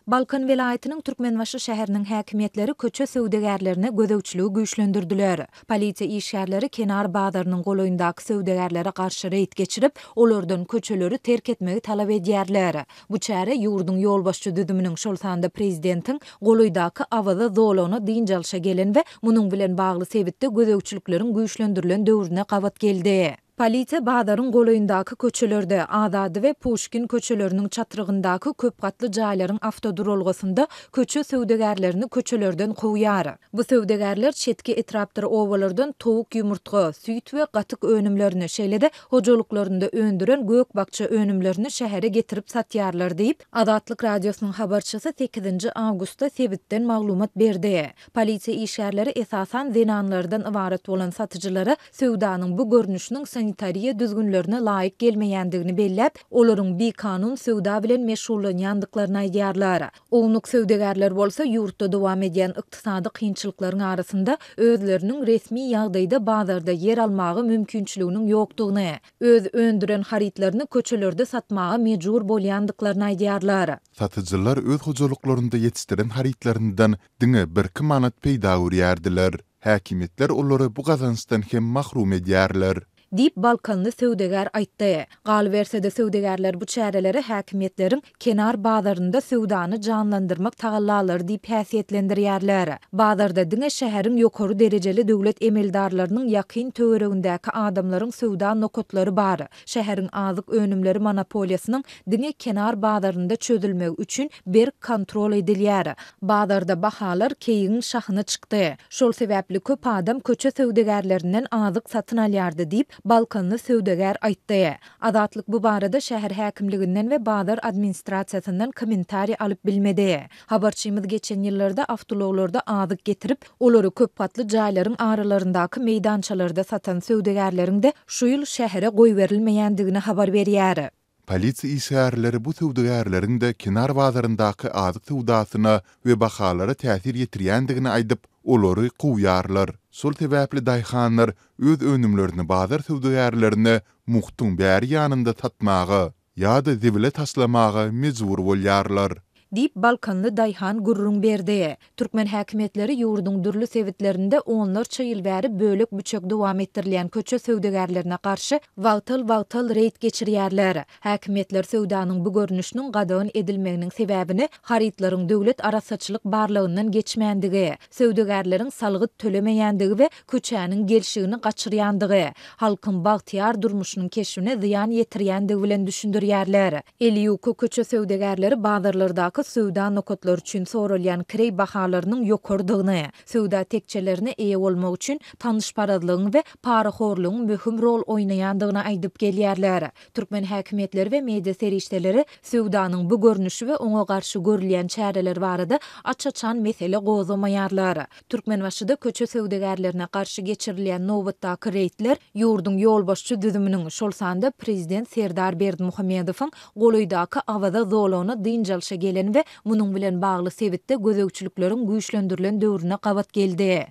Balkan welaýatynyň Türkmenbaşy şäheriniň häkimiýetleri köçe söwdagärlerine gözegçiligi güýçlendirdiler. Polisiýa işgärleri Kenar bazarynyň golaýyndaky söwdagärlere garşy reýd geçirip, olardan köçeleri terk etmegi talap edýärler. Bu çäre ýurduň ýolbaşçy düzüminiň, şol sanda prezidentiň golaýdaky Awaza zolagyna dynç alşa gelen we munuň bilen bagly sebitde gözegçilikleriň güýçlendirilen döwrüne gabat geldi. Polisiýa bazaryň golaýyndaky köçelerde, Azady we Puşkin köçeleriniň çatrygyndaky köp gatly jaýlaryň awtoduralgasynda köçe söwdagärlerini köçelerden kowýar. Bu söwdagärler çetki etrapdyr obalardan towuk ýumurtga, süýt we gatyk önümlerini, şeýle-de hojalyklarynda öndüren gök-bakja önümlerini şähere getirip satýarlar diýip, Azatlyk Radiosynyň habarçysy sekizinji awgustda sebitden maglumat berdi. Polisiýa işgärleri esasan zenanlardan ybarat bolan satyjylara söwdanyň bu görnüşiniň sanitariýa düzgünlerine laýyk gelmeýändigini belläp, olaryň bikanun söwda bilen meşgullanýandyklaryny aýdýarlar. Ownuk söwdagärler bolsa ýurtda dowam edýän ykdysady kynçylyklaryň arasynda özleriniň resmi ýagdaýda bazarda ýer almaga mümkinçiliginiň ýokdugyny, öz öndüren harytlaryny köçelerde satmaga mejbur bolýandyklaryny aýdýarlar. Satyjylar öz hojalyklarynda ýetişdiren harytlaryndan diňe birki manat peýda görýärdiler. Häkimiýetler olary bu gazançdan hem mahrum edýärler. Diýip, balkanly söwdagär aýtdy. Galyberse-de, söwdagärler bu çäreleri häkimiýetleriň Kenar bazarynda söwdany janlandyrmak tagallalary diýip häsiýetlendirýärler. Bazarda diňe şäheriň ýokary derejeli döwlet emeldarlarynyň ýakyn töweregindäki adamlaryň söwda nokatlary bar. Şäheriň azyk önümleri monopoliýasynyň diňe Kenar bazarynda çözülmegi üçin berk kontrol edilýär. Bazarda bahalar keýigiň şahyna çykdy. Şol sebäpli köp adam köçe söwdagärlerinden azyk satyn alýardy diýip, balkanly söwdagär aýtdy. Azatlyk bu barada şäher häkimliginden we bazar administrasiýasyndan kommentariý alyp bilmedi. Habarçymyz geçen ýyllarda awtoulaglarda azyk getirip, olary köpgatly jaýlaryň aralaryndaky meýdançalarda satan söwdagärleriň-de şu ýyl şähere goýberilmeýändigini habar berýär. Polisiýa işgärleri bu söwdagärleriň-de Kenar bazaryndaky azyk söwdasyna we bahalara täsir ýetirýändigini aýdyp, olary kowýarlar. Şol sebäpli daýhanlar öz önümlerini bazar söwdagärlerine mugtuň bäri ýanynda satmaga ýa-da zibile taşlamaga mejbur bolýarlar. Diýip, balkanly daýhan gürrüň berdi. Türkmen häkimiýetleri ýurduň dürli sebitlerinde onlarça ýyl bäri bölek-büçek dowam etdirilýän köçe söwdagärlerine garşy wagtal-wagtal reýd geçirýärler. Häkimiýetler söwdanyň bu görnüşiniň gadagan edilmeginiň sebäbini harytlaryň döwlet arassaçylyk barlagyndan geçmändigi, söwdagärleriň salgyt tölemeýändigi we köçäniň gelşigini gaçyrýandygy, halkyň bagtyýar durmuşynyň keşbine zyýan ýetirýändigi bilen düşündirýärler. Eli ýuka köçe söwdagärleri bazarlardaky söwda nokatlary üçin soralýan kireý bahalarynyň ýokarydygyny, söwda tekjelerine eýe bolmak üçin tanyşparazlygyň we parahorlugyň möhüm rol oýnaýandygyny aýdyp gelýärler. Türkmen häkimiýetleri we media serişdeleri söwdanyň bu görnüşi we oňa garşy görülýän çäreler barada aç-açan mesele gozgamaýarlar. Türkmenbaşyda köçe söwdagärlerine garşy geçirilýän nobatdaky reýdler ýurduň ýolbaşçy düzüminiň, şol sanda prezident Serdar Berdimuhamedowyň golaýdaky Awaza zolagyna dynç alşa gelen we munuň bilen bagly sebitde gözegçilikleriň güýçlendirilen döwrüne gabat geldi.